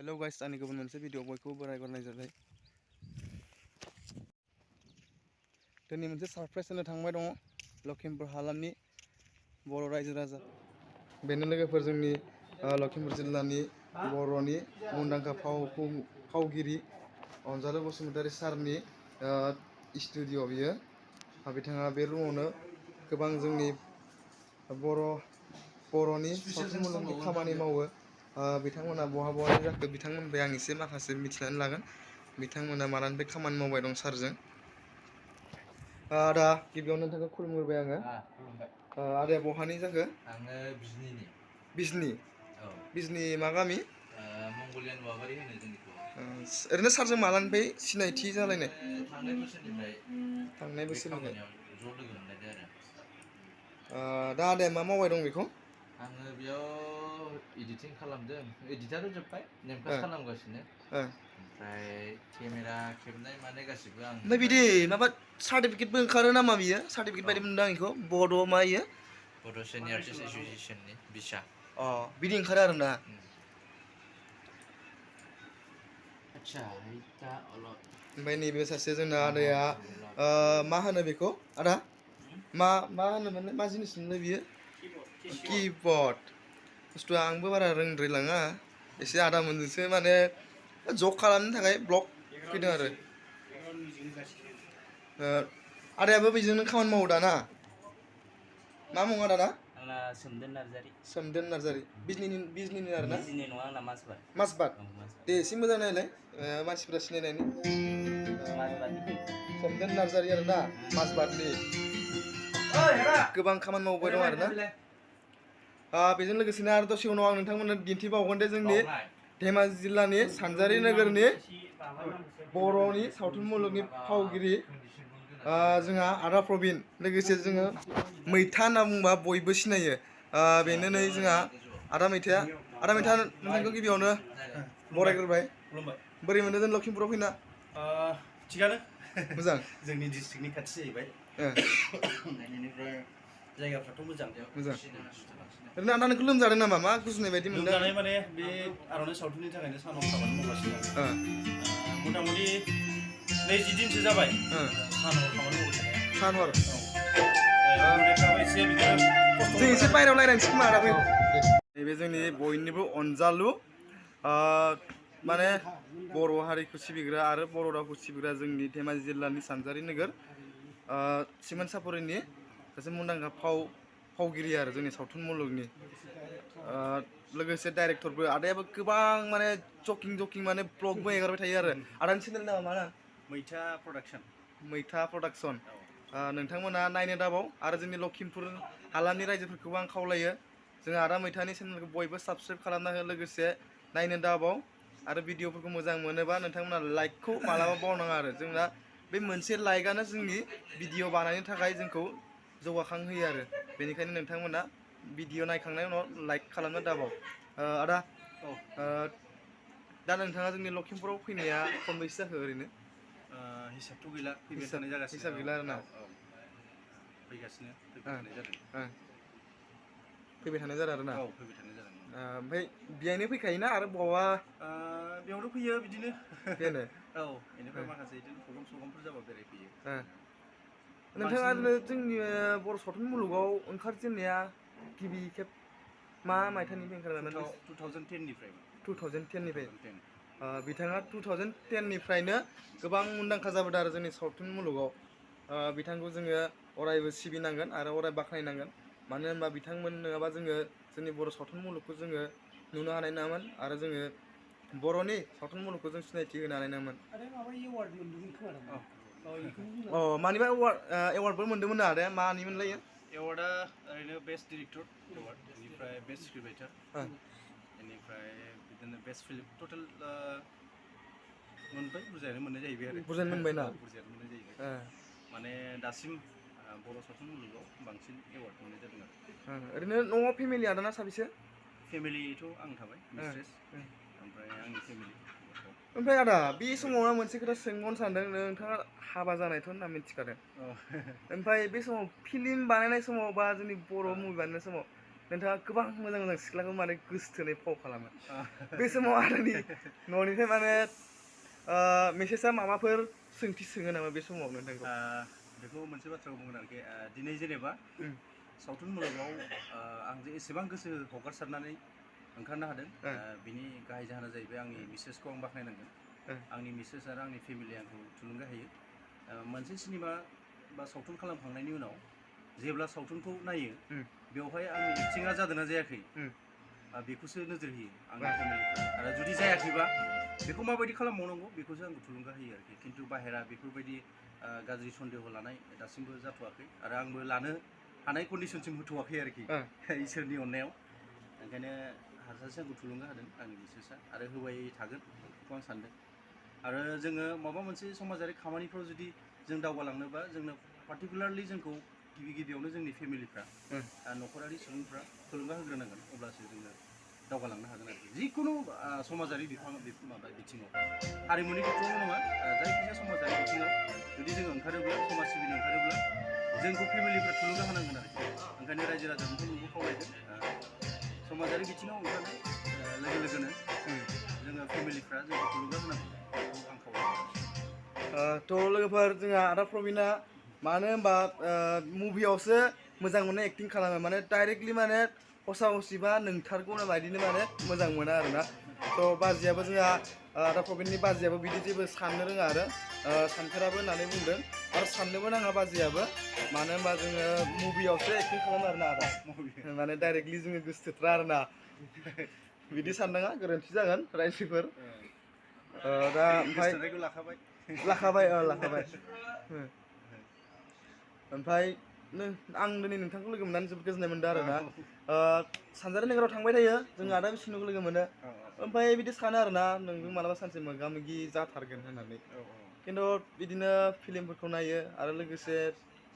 Hello guys, आंनि गुबुन मोनसे भिडिअ बयखौबो बरायनाय जाबाय। दिनै मोनसे सरप्राइज होनो थांबाय दङ लखिमपुर हालामनि बर' रायजो राजा। बेनो लोगोफोर जोंनि लखिमपुर जिल्लानि बर'नि मुंदांखा फावगिरि अनजालु बसुमतारी सारनि स्टुडिअ बियो। बिथाङा बे रुमावनो गोबां जोंनि बर'नि सावथुन मुलुगनि खामानि मावो। बिथांमोना बहा जाखो बिथांमोननिफ्राय आं एसे माखासे मिथिनानै लागोन। बिथांमोना मालानिफ्राय खामानि मावबाय दं सारजों। आदा गिबियावनो नोंथांखौ खुलुमग्रोबाय आङो। आदाया बहानि जाखो? आङो बिजनिनि। बिजनि? औ। बिजनि मा गामि? मंगलियान वाबारि होनो जोंनिखौ। ओरैनो सारजों मालानिफ्राय सिनायथि जालायनाय? थांनाय बोसोरनिफ्राय बे खामानियाव ज' लोगो मोनलायदों आरो। दा आदाया मा मावबाय दं बेखौ? आङो बेयाव एडिटिं खालामदों। एडिटाथ' जोब्बाय, नेमकास्ट खालामगासिनो। ओमफ्राय केमेरा खेबनाय मानाय गासिबो आं। ओमफ्राय बिदि माबा सार्टिफिकेटबो ओंखारो नामा बियो? सार्टिफिकेट बायदि मोनदों आं बेखौ। बड' मा इयो? बड' सिनियर आर्टिस्ट एस'सिएशननि बिसा। बिदि ओंखारो आरो ना? ओमफ्राय नैबे सासे जोंना आदाया मा होनो बेखौ आदा? मा होनोमोन? मा जिनिस मोनलाय बियो? किबर्ड बुस्थुआ आंबो बारा रोंद्रायलाङा। एसे आदा मोनजोंसो माने जक खालामनो थाखाय ब्लग फैदों आरो। आदायाबो बेजोंनो खामानि मावो दा ना? मा मुं आदाना? आंना सोमदोन नार्जारि। सोमदोन नार्जारि। बिजनिनि आरो ना? बिजनि नङा, आंना माजबाद। माजबाद? दे एसे मोजां नायलाय मानसिफ्रा सिनायनायनि। सोमदोन नार्जारि आरो ना? माजबादनि। गोबां खामानि मावबाय दं आरो ना? बेजों लोगोसेनो आरो दसे उनाव आं नोंथांमोननो दिन्थिबावगोन दे जोंनि धेमाजि जिल्लानि सानजारि नोगोरनि बर'नि सावथुन मुलुगनि फावगिरि जोंहा आदा प्रबिन। लोगोसे जोङो मैथा होनना बुंबा बयबो सिनायो। बेनो नै जोंहा आदा मैथाया। आदा मैथा, नोंथांखौ गिबियावनो बरायग्रोबाय। बोरै मोनदों जों लखिमपुराव फैना? थिगानो। मोजां? जोंनि डिस्ट्रिक्टनि खाथि जाहैबाय। बेनिफ्राय जायगाफ्राथ' मोजां। मोजां। ओरैनो आदा नोंखौ लोमजादों नामा? मा गुजुनाय बायदि मोनदों? लोमजानाय माने बे आर'नाइ सावथुननि थाखायनो सानाव खामानि मावगासिनो आं। मथा मथि 20 दिनसो जाबाय सानाव खामानि मावबाय थानाया। सान हर? जों एसे बायहेरायाव रायज्लायनोसै खोमा आदा। नैबे जोंनि बयनिबो अनजालु माने बर' हारिखौ सिबिग्रा आरो बर' रावखौ सिबिग्रा जोंनि धेमाजि जिल्लानि सानजारि नोगोर सिमेन्ट सापरिनि सासे मुंदांखा फावगिरि आरो जोंनि सावथुन मुलुगनि। लोगोसे डाइरेक्टरबो। आदायाबो गोबां माने जकिं माने ब्लगबो एगारबाय थायो आरो। आदानि चेनेल नामा मा नाम? मैथा प्रडाक्सन। मैथा प्रडाक्सन। नोंथांमोना नायनो दाबाव आरो जोंनि लखिमपुर हालामनि रायजोफोरखौबो आं खावलायो जों आदा मैथानि चेनेलखौ बयबो साबस्क्राइब खालामना हो। लोगोसे नायनो दाबाव आरो भिडिअफोरखौ मोजां मोनोबा नोंथांमोना लाइकखौ मालाबा बावनाङा आरो। जोंना बे मोनसे लाइकआनो जोंनि भिडिअ बानायनो थाखाय जोंखौ जौगाखांहोयो आरो। बेनिखायनो नोंथांमोना भिडिअ नायखांनायनि उनाव लाइक खालामनो दाबाव। आदा, दा नोंथाङा जोंनि लखिमपुराव फैनाया खनबैसे जाखो ओरैनो? हिसाबथ' गैला, फैबाय थानाय जागासिनो। हिसाब गैला आरो ना? फैगासिनो, फैबाय थानाय जादों। फैबाय थानाय जादों आरो ना? औ, फैबाय थानाय जादों। ओमफ्राय बेहायनो फैखायोना आरो बहाबा? बेयावनो फैयो बिदिनो। बेनो? औ, बेनिफ्राय माखासे बिदिनो प्रग्रामफोर जाबा बेरायफैयो। नोंथाङा जोंनि बर' सावथुन मुलुगाव ओंखारजेननाया गिबि खेब मा मायथाइनिफ्राय ओंखारनायमोन? 2010निफ्राय। 2010निफ्राय। बिथाङा 2010निफ्रायनो गोबां मुंदांखा जाबोदों आरो जोंनि सावथुन मुलुगाव। बिथांखौ जोङो अरायबो सिबिनांगोन आरो अराय बाख्नायनांगोन। मानो होनबा बिथांमोन नङाबा जोङो जोंनि बर' सावथुन मुलुगखौ जोङो नुनो हानाय नङामोन आरो जोङो बर'नि सावथुन मुलुगखौ जों सिनायथि होनो हानाय नङामोन। मानिबा एवार्डबो मोन्दोंमोन ना आदाया? मानिमोनलाय? एवार्डआ ओरैनो बेस्ट डिरेक्टर एवार्ड, बेनिफ्राय बेस्ट स्क्रिप्ट राइटार, बेनिफ्राय बिदिनो बेस्ट फिल्म। टटेल मोनबाय, बुरजायानो मोननाय जाहैबाय आरो। बुरजायानो मोनबाय ना? बुरजायानो मोननाय जाहैबाय। माने दासिम बर' सावथुन मुलुगाव बांसिन एवार्ड मोननाय जादों आरो। ओरैनो न'आव फेमिलि आदाना साबेसे? फेमिलिथ' आं थाबाय, मिस्ट्रेस, ओमफ्राय आंनि फेमिलि। ओमफ्राय आदा, बे समाव आं मोनसे खोथा सोंबावनो सानदों। नोंथाङा हाबा जानायथ' होनना मिथिखादों। ओमफ्राय बे समाव फिल्म बानायनाय समाव बा जोंनि बर' मुभि बानायनाय समाव नोंथाङा गोबां मोजां मोजां सिख्लाखौ माने गोसोथोनाय फाव खालामो बे समाव आंनि न'निफ्राय माने मेसेजआ माबाफोर सोंथि सोङो नामा बे समाव नोंथांखौ बेखौ मोनसे बाथ्राखौ बुंगोन आरोखि दिनै जेनेबा सावथुन मुलुगाव आं जे एसेबां गोसो हगारसारनानै ओंखारनो हादों बिनि गाहाय जाहोना जाहैबाय आंनि मिसेसखौ आं बाख्नायनांगोन आंनि मिसेस आरो आंनि फेमिलि आंखौ थुलुंगा होयो मोनसे सिनेमा बा सावथुन खालामखांनायनि उनाव जेब्ला सावथुनखौ नायो बेवहाय आंनि एक्टिंआ जादोंना जायाखै बेखौसो नोजोर होयो आंनि फेमिलिफ्रा आरो जुदि जायाखैबा बेखौ माबायदि खालामबावनांगौ बेखौसो आंखौ थुलुंगा होयो आरोखि खिन्थु बाहेरा बेफोरबायदि गाज्रि सन्देह लानाय दासिमबो जाथ'वाखै आरो आंबो लानो हानाय कन्डिसनसिम होथ'वाखै आरोखि इसोरनि अननायाव ओंखायनो हाजासे आंखौ थुलुंगा होदों आंनि मिसेसआ आरो होबाय थागोन बेखौ आं सानदों आरो जोङो माबा मोनसे समाजारि खामानिफ्राव जुदि जों दावगालांनोबा जोंनो पार्टिकुलारलि जोंखौ गिबियावनो जोंनि फेमिलिफ्रा न'खरारि सुबुंफ्रा थुलुंगा होग्रोनांगोन अब्लासो जोङो दावगालांनो हागोन आरोखि जिखुनु समाजारि माबा बिथिङाव हारिमुनि बिथिङाव नङा जायखिजाया समाजारि बिथिङाव जुदि जोङो ओंखारोब्ला समाज सिबिनो ओंखारोब्ला जोंखौ फेमिलिफ्रा थुलुंगा होनांगोन आरोखि ओंखायनो रायजो राजाफोरखौ नुबो खावलायदों समाजारि बिथिङाव ओंखारनाय लोगो लोगोनो जोङो फेमिलिफ्रा जोंखौ थुलुंगा होनांगौ बेखौ आं खावलायदों थ' लोगोफोर जोंहा आदा प्रबिना मानो होनबा मुभियावसो मोजां मोननाय एक्टिं खालामो माने डाइरेक्टलि माने हसा हसिबा नोंथारगौ बायदिनो माने मोजां मोना आरोना थ' बाजियाबो जोंहा आदा प्रबिननि बाजियाबो बिदि जेबो साननो रोङा आरो सानफेराबो होननानै बुंदों आरो साननोबो नाङा बाजियाबो मानो होनबा जोङो मुभियावसो एक्टिं खालामो आरोना आदा माने डाइरेक्टलि जोङो गोसोथोथ्रा आरोना बिदि साननाङा गोरोन्थि जागोन रायजोफोर दा ओमफ्राय लाखाबाय ओमफ्राय आं दिनै नोंथांखौ लोगो मोननानै जोबोद गोजोननाय मोनदों आरोना सानजारि नोगोराव थांबाय थायो जों आदा बिष्णुखौ लोगो मोनो ओमफ्राय बिदि सानो आरोना नोंजों मालाबा सानसे मोगा मोगि जाथारगोन होननानै खिन्थु बिदिनो फिल्मफोरखौ नायो आरो लोगोसे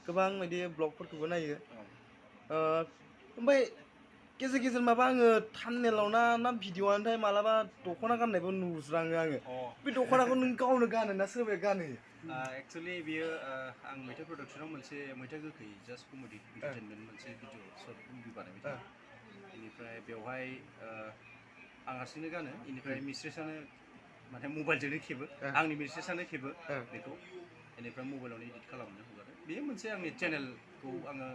गोबां बिदि ब्लगफोरखौबो नायो ओमफ्राय गेजेर गेजेर माबा आङो थामनेलाव ना भिडिअ'आनोथाय मालाबा दख'ना गाननायबो नुज्राङो आङो बे दख'नाखौ नों गावनो गानो ना सोरबाया गानो एक्सुवेलि बेयो आं मैथा प्रडाक्सनाव मोनसे मैथा गोखै जास्ट कमेडि इन्टारटेनमेन्ट मोनसे भिडिअ सर्ट मुभि बानायबाय थायो बेनिफ्राय बेवहाय आं हारसिंनो गानो बेनिफ्राय मिस्ट्रेसआनो माने मबाइलजोंनो खेबो आंनि मिस्ट्रेसआनो खेबो बेखौ बेनिफ्राय मबाइलावनो एडिट खालामनो हगारो बेयो मोनसे आंनि चेनेलखौ आङो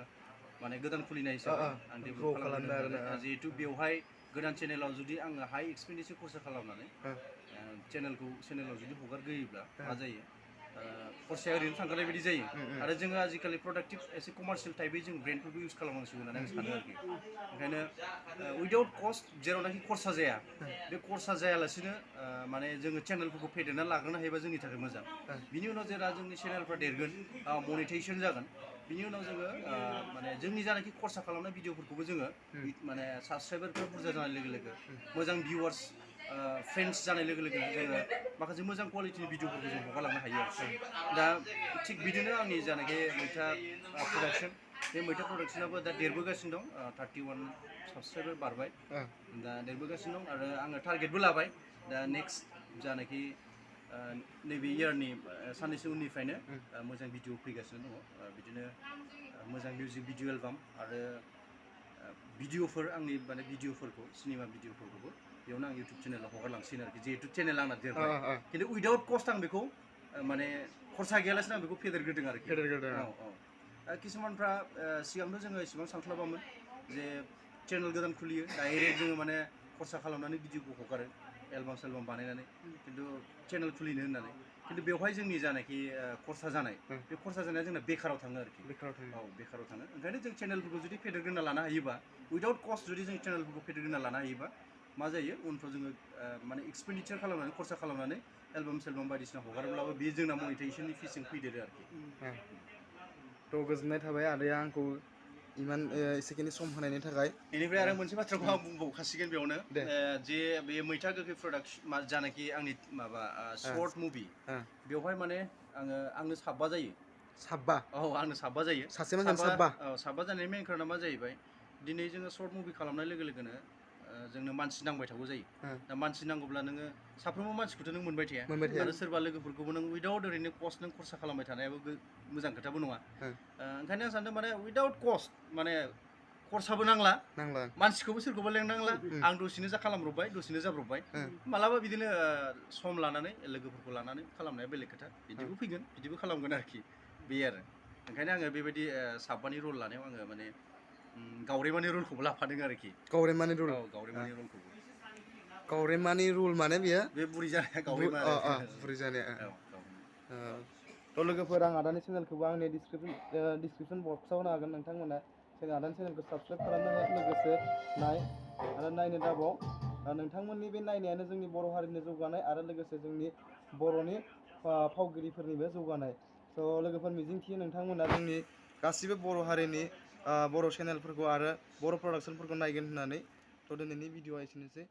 माने गोदान खुलिनाय हिसाबै आं डेभेलप खालामदों आरो जिहेतु बेवहाय गोदान चेनेलाव जुदि आङो हाई एक्सपेन्डिचार खरसा खालामनानै चेनेलाव जुदि हगारग्रोयोब्ला मा जायो खरसाया ओरैनो थांगारनाय बायदि जायो आरो जोङो आजिखालि प्रडाक्टिभ एसे कमार्शियेल टाइपै जों ब्रेन्डफोरखौ इउज खालामनांसिगौ होननानै आं सानो आरोखि ओंखायनो उइदाउट कस्ट जेरावनाखि खरसा जाया बे खरसा जायालासिनो माने जोङो चेनेलफोरखौ फेदेरना लाग्रोनो हायोबा जोंनि थाखाय मोजां बिनि उनाव जेब्ला जोंनि चेनेलफ्रा देरगोन मनिटाइजेसन जागोन बिनि उनाव जोङो माने जोंनि जानाखि खरसा खालामनाय भिडिअफोरखौबो जोङो माने साबसक्राइबारफ्रा बुरजा जानाय लोगो लोगो मोजां भिउवार्स फ्रेन्ड्स जानाय लोगो लोगो जोङो माखासे मोजां कुवालिटिनि भिडिअफोरखौ जों हगारलांनो हायो आरो दा थिग बिदिनो आंनि जानाखि मैथा प्रडाक्सन बे मैथा प्रडाक्सनाबो दा देरबोगासिनो दं 31 साबसक्राइबार बारबाय दा देरबोगासिनो दं आरो आङो टारगेटबो लाबाय दा नेक्स्ट जानाखि नैबे इयारनि साननैसो उननिफ्रायनो मोजां भिडिअ फैगासिनो दङ बिदिनो मोजां मिउजिक भिडिअ एलबाम आरो भिडिअफोर आंनि माने भिडिअफोरखौ सिनेमा भिडिअफोरखौबो बेयावनो आं इउटुब चेनेलाव हगारलांसिगोन आरोखि जिहेतु चेनेल आंना देरबाय खिन्थु उइदाउट कस्ट आं बेखौ माने खरसा गैयालासिनो आं बेखौ फेदेरग्रोदों आरोखि किसुमानफ्रा सिगांथ' जोङो एसेबां सानस्लाबामोन जे चेनेल गोदान खुलियो डाइरेक्ट जोङो माने खरसा खालामनानै भिडिअखौ हगारो एलबाम सेलबाम बानायनानै खिन्थु चेनेल खुलिनो होननानै खिन्थु बेवहाय जोंनि जानाखि खरसा जानाय बे खरसा जानाया जोंना बेखाराव थाङो आरोखि बेखाराव थाङो ओंखायनो जों चेनेलफोरखौ जुदि फेदेरग्रोना लानो हायोबा उइदाउट कस्ट जुदि जों चेनेलफोरखौ फेदेरग्रोना लानो हायोबा मा जायो उनफ्राव जोङो माने एक्सपेन्डिचार खालामनानै खरसा खालामनानै एलबाम सेलबाम बायदिसिना हगारोब्लाबो बेयो जोंना मनिटाइजेसननि फिसजों फैदेरो आरोखि थ' गोजोननाय थाबाय आदाया आंखौ इमान एसेखिनि सम होनायनि थाखाय बेनिफ्राय आरो मोनसे बाथ्राखौ आं बुंबावखासिगोन बेयावनो जे बे मैथा गोखै प्रडाक्सन जानाखि आंनि माबा सर्ट मुभि बेवहाय माने आंनो साबा जायो आंनो साबा जायो सासे मानसियानो साबा साबा जानायनि मेन खारना मा जाहैबाय दिनै जोङो सर्ट मुभि खालामनाय लोगो लोगोनो जोंनो मानसि नांबाय थागौ जायो दा मानसि नांगौब्ला नोङो साफ्रोमबो मानसिखौथ' नों मोनबाय थाया आरो सोरबा लोगोफोरखौबो नों उइदाउट ओरैनो कस्ट नों खरसा खालामबाय थानायाबो मोजां खोथाबो नङा ओंखायनो आं सानदों माने उइदाउट कस्ट माने खरसाबो नांला नांला मानसिखौबो सोरखौबो लेंनांला आं दसेनो खालामब्रबबाय दसेनो जाब्रबबाय मालाबा बिदिनो सम लानानै लोगोफोरखौ लानानै खालामनाया बेलेग खोथा बिदिबो फैगोन बिदिबो खालामगोन आरोखि बे आरो ओंखायनो आङो बेबायदि साबानि रल लानायाव आङो माने गावरेमानि रलखौबो लाफादों आरोखि गावरेमानि रुल गावरेमानि रलखौबो गावरेमानि रुल माने बेयो बे बुरि जानाया गावरेमा बुरि जानाया थ' लोगोफोर आं आदानि चेनेलखौबो आंनि डिसक्रिपसन बक्सआव होनो हागोन नोंथांमोना जों आदानि चेनेलखौ साबस्क्राइब खालामनो लोगोसे नाय आरो नायनो दाबाव नोंथांमोननि बे नायनायानो जोंनि बर' हारिनि जौगानाय आरो लोगोसे जोंनि बर'नि फावगिरिफोरनिबो जौगानाय थ' लोगोफोर मिजिंथियो नोंथांमोना जोंनि गासिबो बर' हारिनि बर' चेनेलफोरखौ आरो बर' प्रडाक्सनफोरखौ नायगोन होननानै थ' दिनैनि भिडिअआ एसेनोसै